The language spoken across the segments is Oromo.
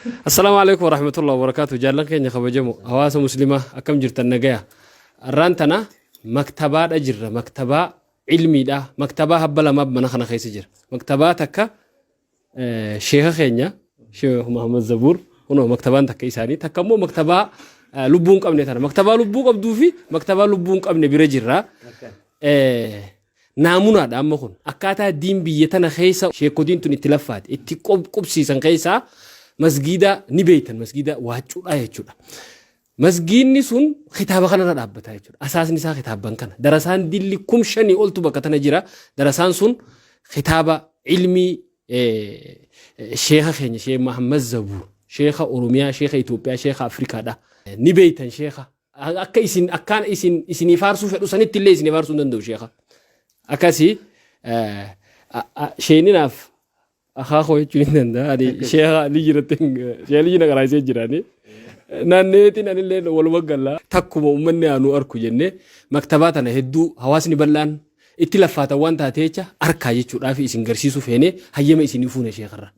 Assalaamu alaikum warahmatullahi wabarakatuh. Jaallan keenya kabajamoo hawaasa muslimaa, akkam jirtan? Nagaya? Arraan tana maktabaadha jirra. Maktabaa ilmiidha. Maktabaa habba lamaa mana kana keessa jira. Maktabaa takka sheeka keenya Sheekh Muhammad Zabuur, kunoo maktabaan takka isaanii, takka immoo maktabaa lubbuu hin qabne tana. Maktabaa lubbuu qabduu fi maktabaa lubbuu hin qabne bira jirra. Naamunaadha amma kun. Akkaataa diin biyya tana keessa sheekotiin tun itti laffaate, itti qubsiisan keessaa masgiida ni beektan, masgiida waaccuudha jechuudha. Masgiidni sun kitaaba kanarra dhaabbata jechuudha. Asaasni isaa kitaabban kana. Darasaan dilli 5000 oltu bakka tana jira. Darasaan sun kitaaba ilmii sheeka keenya Sheekh Muhammad Zabuur, sheeka Oromiyaa, sheeka Itoophiyaa, sheeka Afrikaadha. Ni beektan sheeka. Akka isin akkaan isin isinii faarsuu fedhu sanitti illee isinii faarsuu hin danda'u sheeka. Akkasii sheeninaaf akaakoo jechuun hin danda'a. Ani sheeka ni jiratti sheeka ni qaraasee jiraani. Naanneetiin anillee waluma galla. Takkuma uummanni aanu arku jennee maktabaa tana hedduu hawaasni bal'aan itti laffaatan waan taate jecha arkaa jechuudhaaf isin garsiisuu feenee hayyama isinii fuune sheekarra.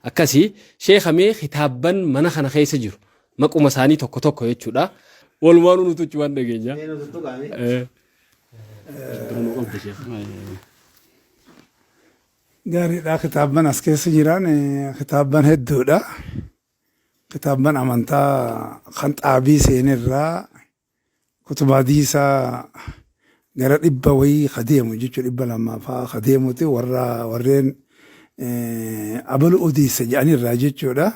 Akkasii sheeka, mee kitaabban mana kana keessa jiru maquma isaanii tokko tokko jechuudha. Walumaanuu nuti waan dhageenya. Dura nu qabda, sheeka. Gaariidha, kitaabban as keessa jiran kitaabban hedduudha. Kitaabban amantaa kan xaabii seenirraa kutuba hadiisaa gara 100 wayii ka deemu jechuudha, 200 fa'aa ka deemuti, warra warreen abalu odeessa jedhanirraa jechuudha.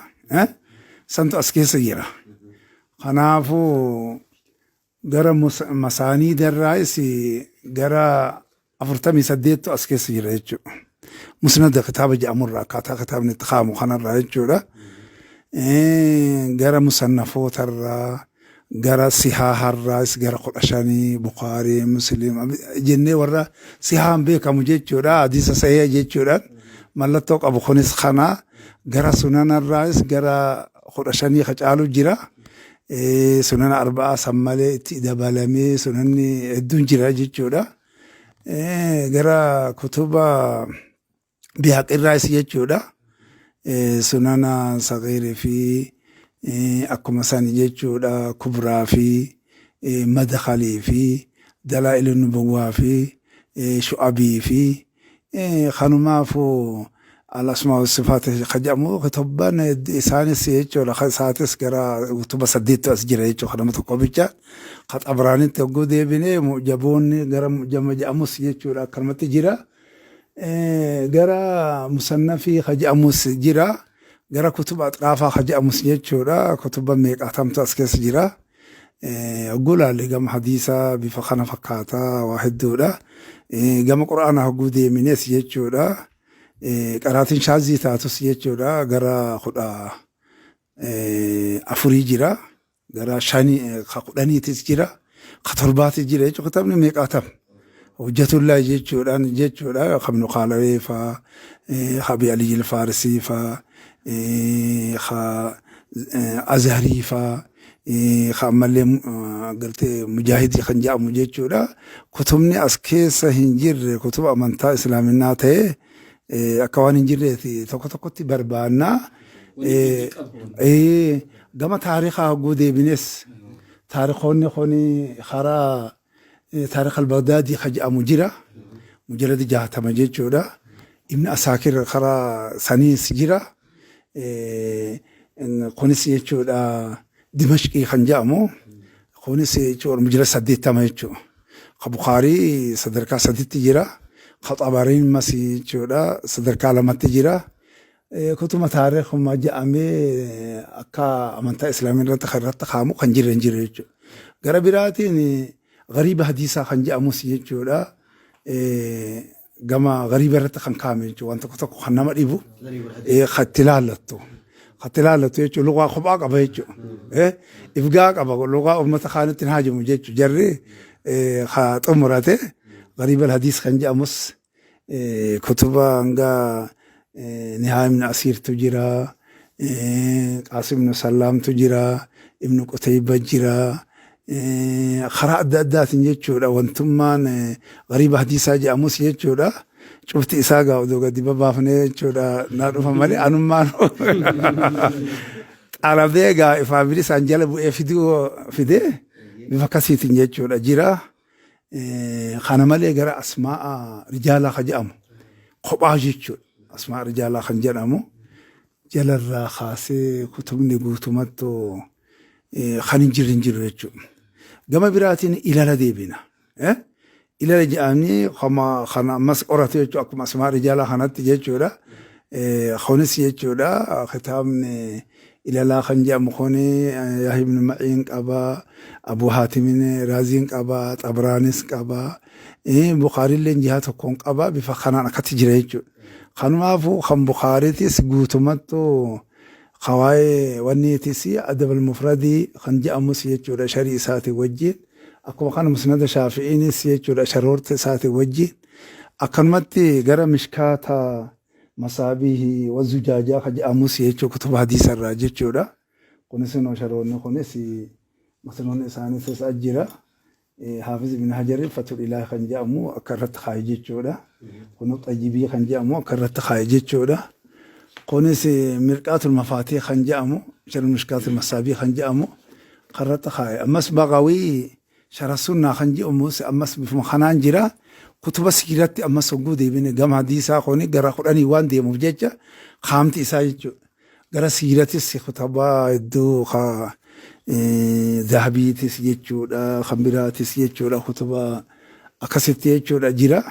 Santu as keessa jira. Kanaafuu gara masaaniidarraayis gara 48tu as keessa jira jechuudha. Musnada kitaaba jedhamurraa akkaataa kitaabni itti kaa'amu kanarraa jechuudha. Gara musannafootarraa, gara sihaaharraas gara 15, Bukaarii, Muslim jennee warra sihaan beekamu jechuudha. Hadiisa sahiha jechuudhaan mallattoo qabu kunis kana, gara sunanarraas gara 15 ka caalu jira. Sunana arba'aa san malee itti dabalamee sunanni hedduun jira jechuudha. Gara kutuba bihaqirraas jechuudha. Sunana sagiirii fi akkuma san jechuudha, kubraa fi madkalii fi dalaa'il nubuwwaa fi shu'abii fi kanumaafuu al-asmaa wa sifaat ka jedhamu kitaabban isaanis jechuudha. Kan isaatis gara kutuba saddeettu as jira jechuudha, kan nama tokko bicha. Ka xabraanitti hogguu deebinee mu'jaboonni gara mu'jama jedhamus jechuudha akkanumatti jira. Gara musannafii ka jedhamus jira. Gara kutuba axraafaa ka jedhamus jechuudha. Kutuba meeqaatamtu as keessa jira. Hogguu laalle gama hadiisaa bifa kana fakkaata, waa hedduudha. Gama qur'aanaa hogguu deemines jechuudha. Qaraatiin shaazii taatus jechuudha gara 14 jira. Gara shanii ka 10tiis jira. Ka torbaatis jira jechuudha. Kitaabni meeqaatam. Hojjatullaa jechuudhaan jechuudha. Kan Ibnu Qaalawee faa, ka Abi Aliyyi Faarisii faa, ka Azharii faa, ka ammallee gartee Mujaahidii kan jedhamu jechuudha. Kutubni as keessa hin jirre kutuba amantaa Islaaminaa ta'e akka waan hin jirreeti tokko tokkotti barbaannaa. Gama taarikaa hogguu deebines taarikoonni kun karaa Taarikh al-Bagdaadii ka jedhamu jira. Mujalada 60 jechuudha. Ibn Asaakir karaa saniis jira. Kunis jechuudha Dimashqii kan jedhamu. Kunis jechuudha mujalada 80 jechuudha. Ka Bukaarii sadarkaa saditti jira. Ka Xabariin mas jechuudha sadarkaa lamatti jira. Kutuma taarikhuma jedhamee akka amantaa Islaamii irratti kan irratti kaa'amu kan jirre hin jiru jechuudha. Gara biraatiin gariiba hadiisaa kan jedhamus jechuudha. Gama gariiba irratti kan kaa'ame jechuudha. Waan tokko tokko kan nama dhibu kan itti ilaallattu. Kan itti ilaallattu jechuudha. Lugaa kophaa qaba jechuudha. Ifgaa qaba, lugaa uummata kaanitti hin haajamu jechuudha. Jarri ka xumurate gariiba hadiis kan jedhamus kutuba hanga Nihaa ibn Asiirtu jira, Qaasim ibn Sallaamtu jira, Ibn Qutayba jira. Karaa adda addaatiin jechuudha wantummaan gariiba hadiisaa jedhamus jechuudha. Cufti isaa gaa odoo gadi babaafnee jechuudha naa dhufa malee anummaan Xalabee egaa ifaa bilisaan jala bu'ee fiduu fidee bifa akkasiitiin jechuudha jira. Kana malee gara asmaa'a rijaalaa kan jedhamu kophaa jechuudha. Asmaa'a rijaalaa kan jedhamu jalarraa kaasee kutubni guutumattuu kan hin jirre hin jiru jechuudha. Gama biraatiin ilala deebina. Ilala jedhamni kan ammas qoratu jechuudha akkuma asmaa rijaalaa kanatti jechuudha. Kunis jechuudha kitaabni ilalaa kan jedhamu kun Yahya ibn Ma'iin qaba, Abu Haatimin Raaziin qaba, Xabraanis qaba, Bukaarilleen jihaa tokkoon qaba bifa kanaan akkatti jira jechuudha. Kanumaafuu kan Bukaariitis guutumattuu kawaayee wanniitis adab al-mufradii kan jedhamus jechuudha sharii isaatiin wajjin akkuma kana musnada shaafi'iinis jechuudha sharoorta isaatiin wajjin akkanumatti gara mishkaata masaabihi wazujaajaa kan jedhamus jechuudha kutuba hadiisa irraa jechuudha. Kunis sharoonni kunis masnoonni isaaniitis as jira. Haafiz ibn Hajar Fathul Ilaah kan jedhamu akka irratti kaaye jechuudha. Kun Xayyibii kan jedhamu akka irratti kaaye jechuudha. Kunis Mirqaatul Mafaatih kan jedhamu Sharh Mishkaatul Masaabii kan jedhamu kan irratti kaaye. Ammas Baqawii Sharh Sunnaa kan jedhamus ammas bifuma kanaan jira. Kutuba siiratti ammas hogguu deebine gama hadiisaa kuni gara 10 waan deemuuf jecha kaamti isaa jechuudha. Gara siiratis kutaba hedduu ka zahabiitis jechuudha kan biraatis jechuudha kutuba akkasitti jechuudha jira.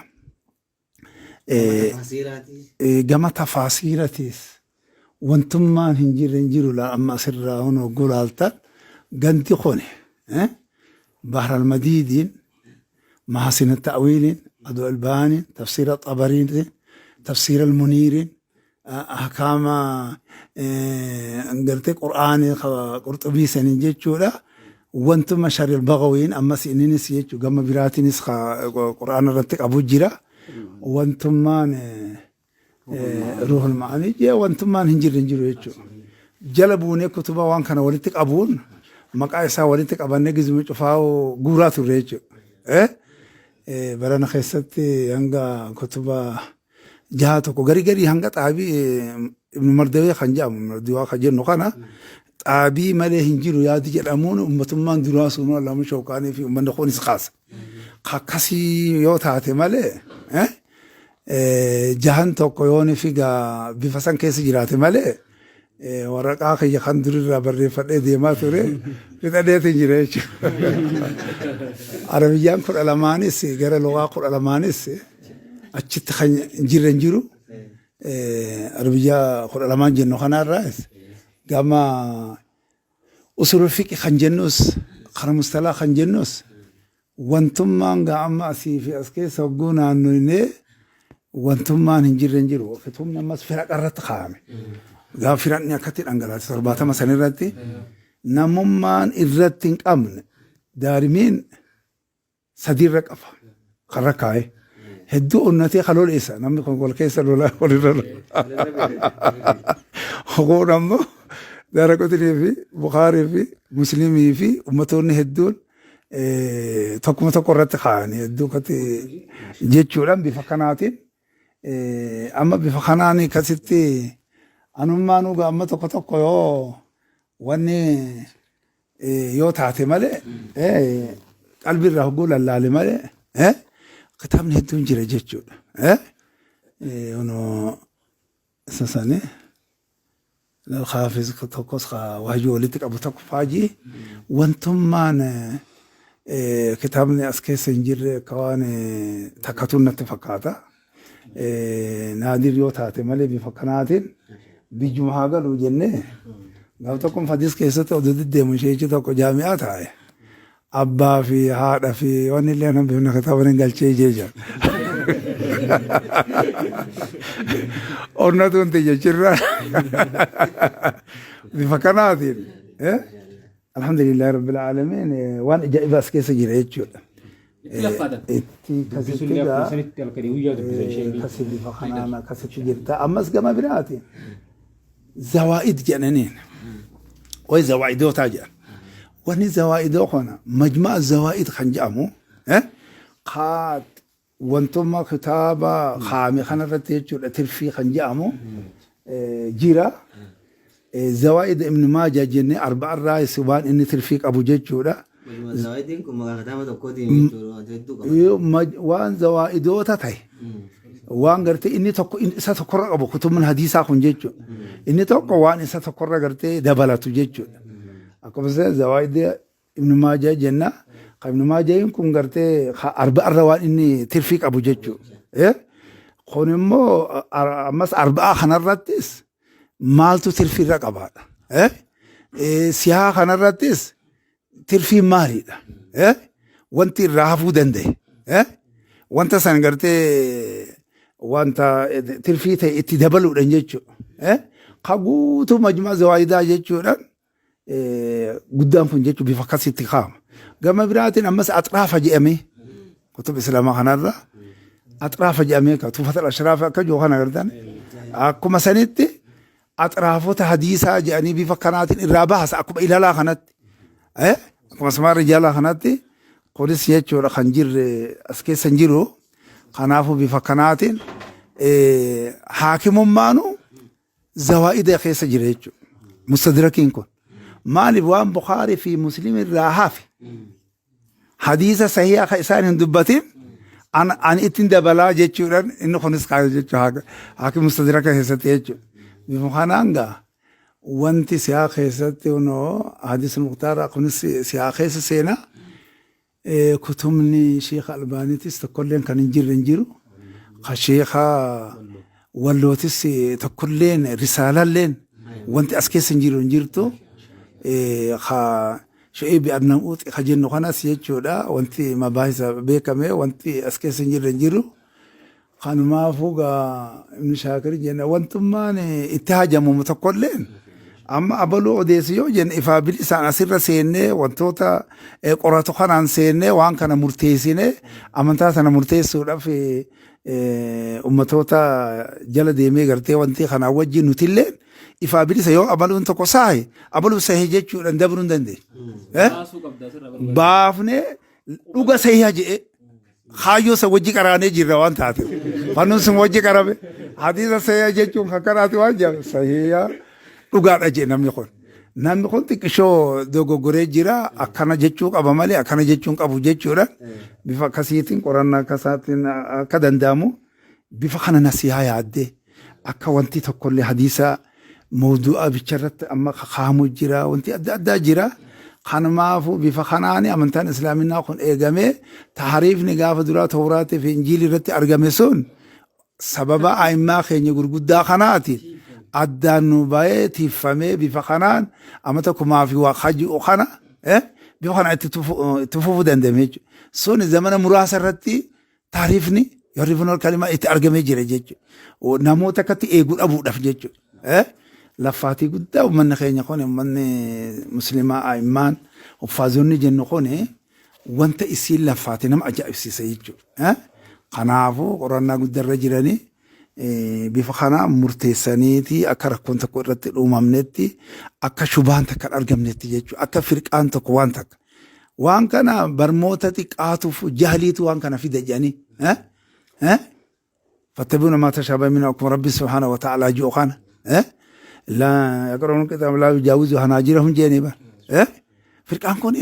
Gama tafaasiiratis wantummaan hin jirre hin jiru laa amma asirraa hun hogguu laaltan ganti kuni Bahar al-Madiidiin Mahasin al-Ta'wiiliin Adu al-Baaniin Tafsiira Xabariin Tafsiira al-Muniiriin ahkaama gartee qur'aanii qurxubii saniin jechuudha. Wantuma sharil bagawiin ammas inninis jechuu gama biraatiinis qur'aana irratti qabu jira. Wantummaan ruuhul ma'anii jee wantummaan hin jirre hin jiru jechuudha. Jala buunee kutuba waan kana walitti qabuun maqaa isaa walitti qabannee gizuma cufaa guuraa turre jechuudha. Barana keessatti hanga kutuba jaha tokko garii garii hanga xaabii ibnu mardawee kan jedhamu mardiwaa kan jennu kana xaabii malee hin jiru yaadi jedhamuun ummatummaan duraa sunuu allaama shookaanii fi ummanni kunis kaasa. Akkasii yoo taate malee jahan tokko yooni figa bifa san keessa jiraate malee waraqaa kiyya kan durirraa barreeffadhee deemaa ture fixadheetiin jira jechuudha. Arabiyyaan 12nis gara lugaa 12nis achitti kan hin jirre hin jiru. Arabiyyaa 12n jennu kanarraas gama usulul fiqi kan jennus kara mustalaa kan jennus Wantummaan gaa amma asii fi as keessa hogguu naannoynee wantummaan hin jirre hin jiru. Kitaabni ammas firaqa irratti kaa'ame. Gaa firaqni akkatti dhangalaate 70 san irratti namummaan irratti hin qabne daarimiin sadii irra qaba. Karra kaa'e. Hedduu onnatee kan loleessa namni kun wal keessa lola walirra lola. Kun ammoo Daaraqutnii fi Bukaarii fi Muslimii fi ummatoonni hedduun tokkuma tokko irratti kaa'anii hedduu akkatti jechuudhaan bifa kanaatiin amma bifa kanaan akkasitti anummaanuu amma tokko tokko yoo wanni yoo taate malee qalbii irraa hogguu lallaale malee kitaabni hedduun jira jechuudha. Isa sani Haafiz tokkos wahyuu walitti qabu tokko faajii wantummaan kitaabni as keessa hin jirre akka waan takkatuun natti fakkaata. Naadir yoo taate malee bifa kanaatiin biyyuma haa galu jennee gaaf tokkoon fadis keessatti oduu deddeemu isheechi tokko jaami'aa taa'e. Abbaa fi haadha fi wanni illee nan bifna kitaaba hin galchee jee jira. Onnatuun tiyya jirra. Bifa kanaatiin. Alhamdulillahi rabbil aalamiin waan ajaa'ibaa as keessa jira jechuudha. Itti laffaatan. Itti kasitti gaa kasi bifa kanaan akkasitti jirta. Ammas gama biraatiin zawaa'id jedhaniin. Way zawaa'idootaa jedhan. Wanni zawaa'idoo kana majma'a zawaa'id kan jedhamu kaa wantummaa kitaaba kaa'ame kanarratti jechuudha tirfii kan jedhamu jira. Zawaa'ida Ibn Maajaa jennee arba'arraa waan inni tirfii qabu jechuudha. Zawaayidiin kun maqaa kitaaba tokkootiin jechuudha. Hedduu qaba. Waan zawaa'idoota ta'e waan gartee inni tokko isa tokkorra qabu kutubni hadiisaa kun jechuudha. Inni tokko waan isa tokkorra gartee dabalatu jechuudha. Akkuma zawaa'ida Ibn Maajaa jenna. Kan Ibn Maajaa'n kun gartee arba'arra waan inni tirfii qabu jechuudha. Kun immoo ammas arba'aa kanarrattis maaltu tirfiirra qabaadha. Sihaa kanarrattis tirfiin maaliidha? Wanti irraa hafuu danda'e. Wanta san gartee wanta tirfii ta'e itti dabaluudhaan jechuudha. Ka guutuu majmaa zawaayidaa jechuudhaan guddaan kun jechuun bifa akkasitti kaa'ama. Gama biraatiin ammas axraafa jedhamee kutub islaamaa kanarra axraafa jedhamee ka tuufata ashraafa akka jiru kana agartan akkuma sanitti axraafota hadiisaa jedhanii bifa kanaatiin irraa baasa akkuma ilalaa kanatti. Akkuma samaa rijaalaa kanatti kunis jechuudha kan jirre as keessa hin jiru. Kanaafuu bifa kanaatiin haakimummaanu zawaa'ida keessa jira jechuudha. Mustadrakiin kun. Maaliif waan Bukaarii fi Muslim irraa hafe hadiisa sahiha ka isaan hin dubbatin ani ittiin dabalaa jechuudhaan inni kunis kaa'e jechuudha haakim mustadraka keessatti jechuudha. Bifa kanaan gaa wanti siyaa keessatti kunoo hadiisa muktaara kunis siyaa keessa seenaa. Kutubni Sheekh Albaaniitis tokkolleen kan hin jirre hin jiru. Ka Sheekha Wallootis tokkolleen risaalalleen wanti as keessa hin jiru hin jirtu. Ka Shu'eebi Arnauuxi ka jennu kanas jechuudha wanti mabaahisa beekame wanti as keessa hin jirre hin jiru. Kanumaafuu gaa Ibn Shaakir jenna wantummaan itti hajamumu tokkolleen amma abaluu odeessu yoo jenne ifaa bilisaan asirra seennee wantoota qoratu kanaan seennee waan kana murteessinee amantaa sana murteessuudhaaf ummatoota jala deemee gartee wanti kanaa wajjin nutilleen ifaa bilisa yoo abaluun tokko saahe abaluu sahe jechuudhaan dabruu hin dandeenye. Baafnee dhuga sahiha jedhee kaayyoo san wajji qaraanee jirra waan taate. Fannuun sun wajji qarame. Hadiisa sahiha jechuun kan kanaati waan jedhame sahiha dhugaadha jedhe namni kun. Namni kun xiqqishoo dogoggoree jira akkana jechuu qaba malee akkana jechuun qabu jechuudha. Bifa akkasiitiin qorannaa akkasaatiin akka danda'amu bifa kana nasihaa yaaddee akka wanti tokkollee hadiisa mawduu'a bicha irratti amma kakaamu jira wanti adda addaa jira. Kanumaafuu bifa kanaan amantaan islaaminaa kun eegamee tahariifni gaafa duraa Tawraatii fi Injiilii irratti argame sun sababa aimmaa keenya gurguddaa kanaatiin addaan nu ba'ee tiiffamee bifa kanaan amata kumaa fi waa kaji'u kana bifa kana itti fufuu danda'ame jechuudha. Sun zamana muraasa irratti taariifni yuharrifuuna kalimaa itti argamee jira jechuudha. Namoota akkatti eeguu dhabuudhaaf jechuudha. Laffaatii guddaa uummanni keenya kun uummanni musliimaa aimmaan uffaazonni jennu kun wanta isiin laffaate nama ajaa'ibsiisa jechuudha. Kanaafuu qorannaa guddaa irra jiranii bifa kana murteessaniiti akka rakkoon tokko irratti uumamnetti akka shubaan takka hin argamnetti jechuudha. Akka firqaan tokko waan takka. Waan kana barmoota xiqqaatuuf jahliitu waan kana fida jedhanii. Fattabi'uuna maa tashabaha minhu akkuma Rabbi subhaanahu wa ta'aalaa ji'u kana. Laa yaqra'uuna kitaaba laa yujaawizu hanaajirahum jedhanii bara. Firqaan kun